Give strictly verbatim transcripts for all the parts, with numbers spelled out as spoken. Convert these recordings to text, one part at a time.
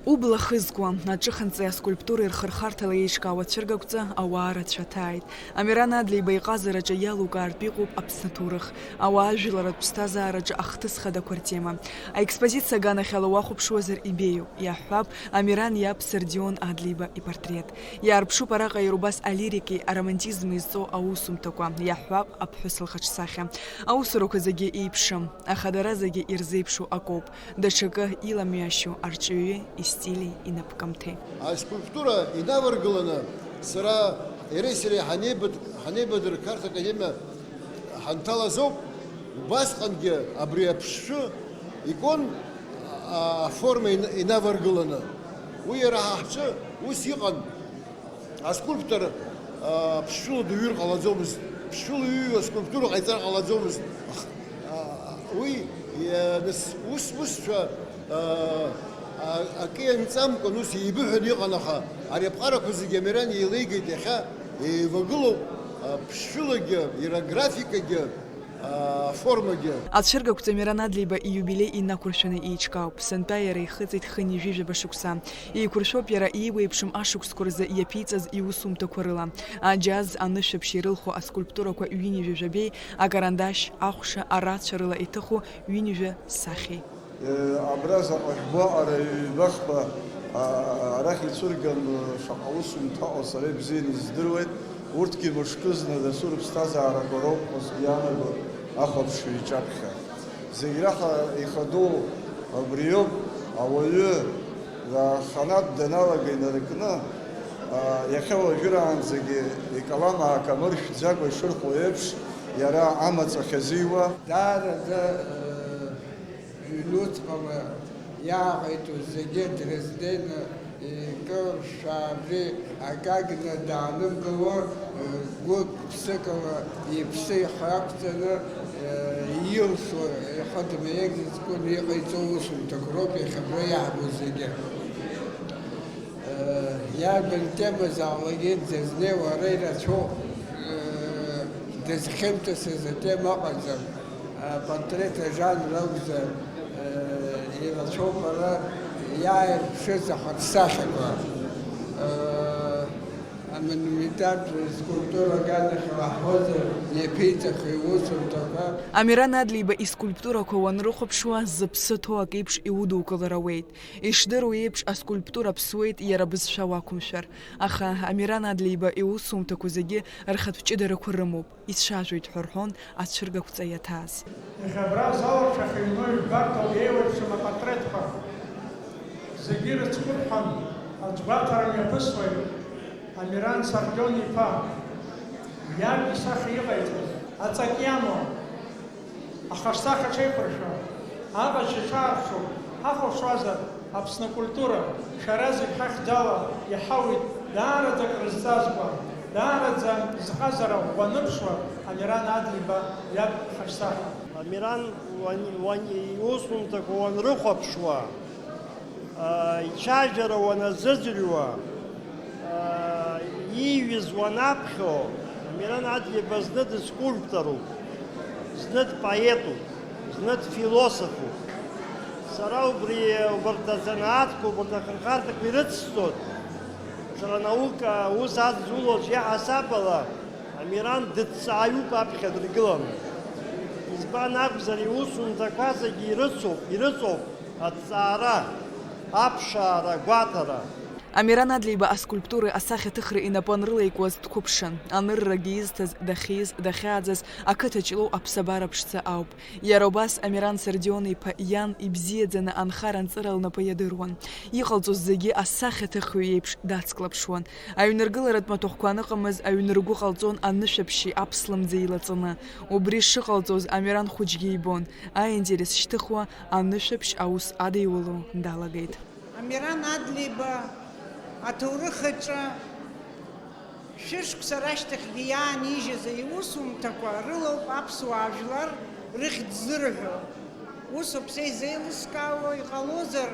Убла хызкуа, аҿыханҵеи аскульптуреи рхырхарҭала еиҿкаау ацәыргақәҵа ауаа рацәа ҭааит. Амиран Адлеиба иҟазараҿы иалукаартә иҟоуп Аԥсны аҭоурых, ауаа жәларратә ԥсҭазаараҿы ахҭыс хадақәа ртема. Аекспозициа аганахьала уахәаԥшуазар ибеиоуп, иаҳҳәап, Амиран иаб Сардион Адлеиба ипортрет. Иаарԥшуп араҟа иара убас алирики аромантизми зҵоу аусумҭақәа, иаҳҳәап, аԥҳәыс лхаҿсахьа. Аусурақәа зегьы еиԥшым, аха дара зегьы ирзеиԥшу акоуп. Даҽакы иламҩашьо арҵаҩы истили инапкамҭеи. Аскульптура инаваргыланы сара, иареи сареи ҳанеибад-, ҳанеибадырқарҭ академиа ҳанҭалаз ауп, убасҟангьы абри аԥшшәы икон, а, аформа ин-, инаваргыланы. Уи иара ҳа ҳҿы ус иҟан. Аскульптор, а, ԥшшәыла дыҩыр ҟалаӡомызт, ԥшшәыла иҩуа аскульптура ҟаиҵар ҟалаӡомызт. Ах-, а, уи, а, нас, ус, усшәа, а, а, акы ианҵамкәан ус еибыҳәаны иҟан, аха ари аԥҟарақәа зегьы Амиран еилеигеит, иахьа еивагылоуп, а, ԥшшәылагьы, иара графикагьы, аформагьы. Ацәыргақәҵа Амиран Адлеиба ииубилеи инақәыршәаны еиҿкаауп. Сынтәа иара ихыҵит хынҩажәижәаба шықәса. Еиқәыршәоуп иара ииуеиԥшым ашықәсқәа рзы иаԥиҵаз иусумҭақәа рыла. Аџьаз, анышәаԥшь ирылху аскульптурақәа ҩынҩажәа жәабеи, акарандашь, ахәша, арацәа рыла иҭыху ҩынҩажәа сахьеи. Абра заҟа жәбо аҟара ҩба-хԥа, а, арахь ицәырган, шаҟа усумҭа ыҟоу сара ибзианы издыруеит. Урҭгьы мышкызны дасу рыԥсҭазаарақәа роуп ҳәа сгәы иаанагоит ахәаԥшҩы иҿаԥхьа. Зегь раҳа ихадоу абриоуп, ауаҩы, а, аханатә даналага инаркны, а, иахьа уажәраанӡагьы икалам аакамыршәӡакәа ишырхәо еиԥш, иара амаҵ ахьазиуа. Даараӡа, э, Ҩнуҵҟала иааҟаиҵоз зегьы Дрезден икылшәа абри акагьы даанымгыло, гәык-ԥсыкала иԥсы ихы ақәҵаны илшо, ихы дмеигӡаӡакәа иҟаиҵо усумҭақәа роуп иахьа абра иаабо зегьы. Иарбан темазаалакгьы дызнеиуа ара ирацәоуп, дызхьымӡацыз атема ыҟаӡам. Апортрет ажанр акәзар, ирацәоуп ара иааирԥшыз ахаҿсахьақәа. Амонументалтә скульптура аганахьала ҳҳәозар, иаԥиҵахьоу иусумҭақәа. Амиран Адлеиба искульптурақәа уанрыхәаԥшуа, зыԥсы ҭоу акеиԥш иудукылар ауеит. Ишдыру еиԥш, аскульптура ԥсуеит иара бызшәа уақәымшәар. Аха Амиран Адлеиба иусумҭақәа зегьы рхатә ҷыдарақәа рымоуп, ицәажәоит ҳәа рҳәон ацәыргақәҵа иаҭааз. Иахьа абра азал аҿы ахьыҩноу ижәбартоуп еиуеиԥшым апатреҭқәа. Зегьы ирыцкәырҳан аӡә гәаҭара мҩаԥысуеит, Амиран Сардион-иԥа иаб исахьа иҟаиҵаз, аҵак иамоу, ахаҿсахьа ҽеиқәыршәа, аҟазшьа ҽаарԥшуп, ҳахәаԥшуазар, Аԥсны акультура, шәара зегь ҳахьӡала иҳауит, даараӡа акрызҵазкуа, даараӡа зҟазара ӷәӷәа аныԥшуа Амиран Адлеиба иаб хаҿсахьа. Амиран уан-, уан-, иусумҭақәа уанрыхәаԥшуа, аа, ицәажәара уаназыӡырҩуа, аа, ииҩыз уанаԥхьо, Амиран Адлеиба зны дыскульпторуп, зны дпоетуп, зны дфилософуп. Сара убри, убарҭ азанааҭқәа, убарҭ ахырхарҭақәа ирыцсҵоит. Сара анаука аус адызулоз иаҳасаб ала, Амиран дыҭҵааҩуп аԥхьа дыргыланы. Избан акәзар, иусумҭақәа зегьы ирыцуп, ирыҵоуп аҭҵаара, аԥшаара, агәаҭара. Амиран Адлеиба аскульптуреи асахьаҭыхреи инапы анрылаикуаз дқәыԥшын. Аныррагьы изҭаз, дахьиз, дахьааӡаз ақыҭа Ҷлоу аԥсабара ԥшӡа ауп. Иара убас Амиран Сардион-иԥа иан ибзиаӡаны анхара-анҵыра лнапы иадыруан. Иҟалҵоз зегьы асахьаҭыхҩы иеиԥш дацклаԥшуан. Аҩныргыларатә маҭәахәқәа аныҟамыз, аҩны ргәы ҟалҵон анышәаԥшьи аԥслымӡи еилаҵаны. Убри шыҟалҵоз Амиран хәыҷгьы ибон, аинтерес шьҭыхуа анышәаԥшь аус адиуло далагеит. Амиран Адлеиба аҭоурых аҿы шәышықәса рашьҭахьгьы иаанижьыз иусумҭақәа рылоуп аԥсуаа жәлар рыхьӡ зырҳәо. Усоуп са изеилыскаауа, иҟалозар,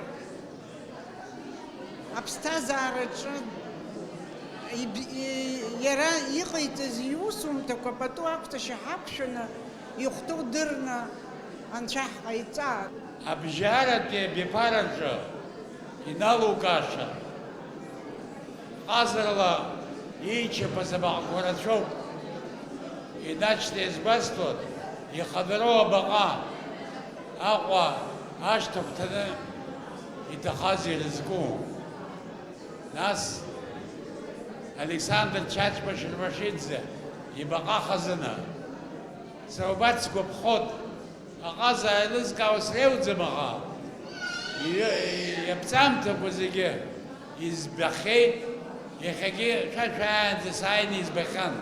аԥсҭазаараҿы иб-, и-, иара иҟаиҵаз иусумҭақәа пату ақәҵашьа ҳақәшәаны, ихәҭоу дырны Анцәа ҳҟаиҵа. Абжьаратәи абиԥараҿы Иналукааша, ҟазарала иичаԥаз абаҟақәа рацәоуп. Инач дызгәасҭоит, ихадароу абаҟа, Аҟәа ашҭа агәҭаны иҭахаз ирызку. Нас Александр Чачба Шервашиӡе ибаҟа хазына. Сара убарҭ сгәаԥхоит. Аҟаза еилызкаауа среиуӡам аха, и-, иаԥҵамҭақәа зегьы избахьеит, иахьагьы шәа шәааиаанӡа сааины избахьан.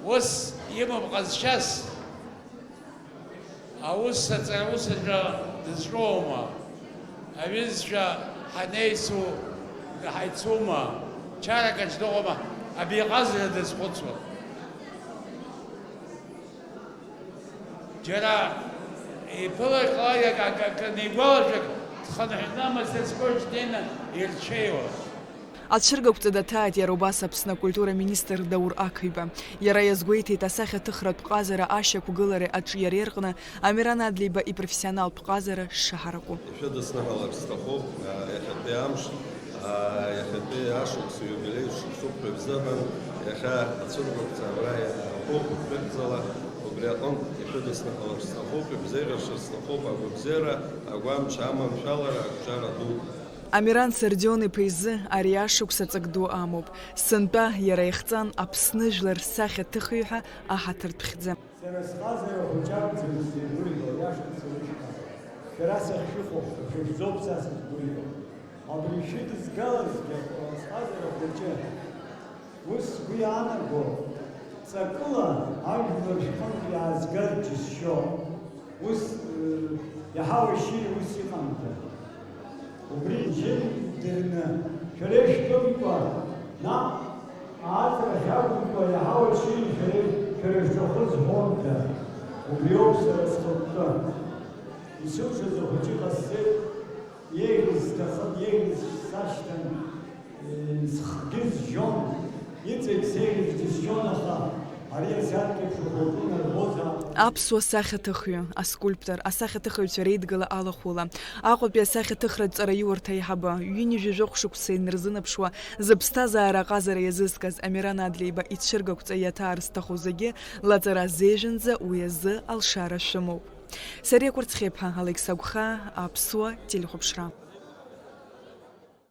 Ус имоуп ҟазшьас, аус аҵара ус аҿы дызҿоума? Аҩызцәа ҳанеицу, ҳаицума? Чарак аҿы дыҟоума? Абиҟазара дазхәыцуа. Џьара иԥылаҟьалак акы, акы анигәалашәак, дхынҳәны амаҵ зқәыжь днеины ирҽеиуа. Ацәыргақәҵа даҭааит иара убас Аԥсны акультура министр Даур Ақыҩба. Иара иазгәеиҭеит асахьаҭыхратә ҟазара ашьақәгылареи аҿиареи рҟны Амиран Адлеиба ипрофессионалтә ҟазара шаҳараку. Ишәыдысныҳәалар сҭахуп, а, иахьатәи амш, а, иахьатәи ашықәс иубилеи шықәсуп ҳәа бзыҳәан, иахьа ацәыргақәҵа абра иаҳҭахуп, шәыхьӡала, убри аҟынтә ишәыдысныҳәалар сҭахуп, ибзеиӷьаршьар сҭахуп, агәабзиара, агәамч, аманшәалара, ақәҿиара ду. Амиран Сардион-иԥа изы ари ашықәс аҵак ду амоуп. Сынтәа иара ихҵан Аԥсны жәлар рсахьаҭыхҩы ҳәа аҳаҭыртә хьӡы. Сара сҟазара хәыҷы акәӡам сзеигәырӷьо, иашан сылышьҭан. Шәара сахьшәыхәо, шәа шәзоуп са сызгәырӷьо. Абри шәыдызгалазгьы сҟазара хәыҷы ус сгәы иаанаго, ҵакыла ажәлар шәҟынтә иаазгар џьысшьо. Ус, э, иаҳауашьыри ус иҟамда? Убри џьым дырны, шәара ишәтәымкәа, наҟ ааҵрахь акәымкәа, иаҳауашьыри шәара, шәара шәҿахәы зҳәомда? Убриоуп сара схықәкы. Исылшаз ахәыҷы ҟасҵеит, еиӷьыз сҭахын, еиӷьыз сашьҭан. Схгьы зжьон, иҵегь сеиӷьыз џьысшьон, аха ари асаркьеиԥш ухәылтәы нарбозаап. Аԥсуа сахьаҭыхҩы, аскульптор, асахьаҭыхыҩцәа реидгыла алахәыла, Аҟәатәи асахьаҭыхратә ҵараиурҭа аиҳабы, ҩынҩажәи жәохә шықәса инарзынаԥшуа, зыԥсҭазаара аҟазара иазызкыз Амиран Адлеиба ицәыргақәҵа иаҭаар зҭаху зегьы лаҵара азеижьынӡа уи азы алшара шәымоуп. Сариа Кәырцхеиԥҳа, Алықьса Гәхаа, Аԥсуа телехәаԥшра.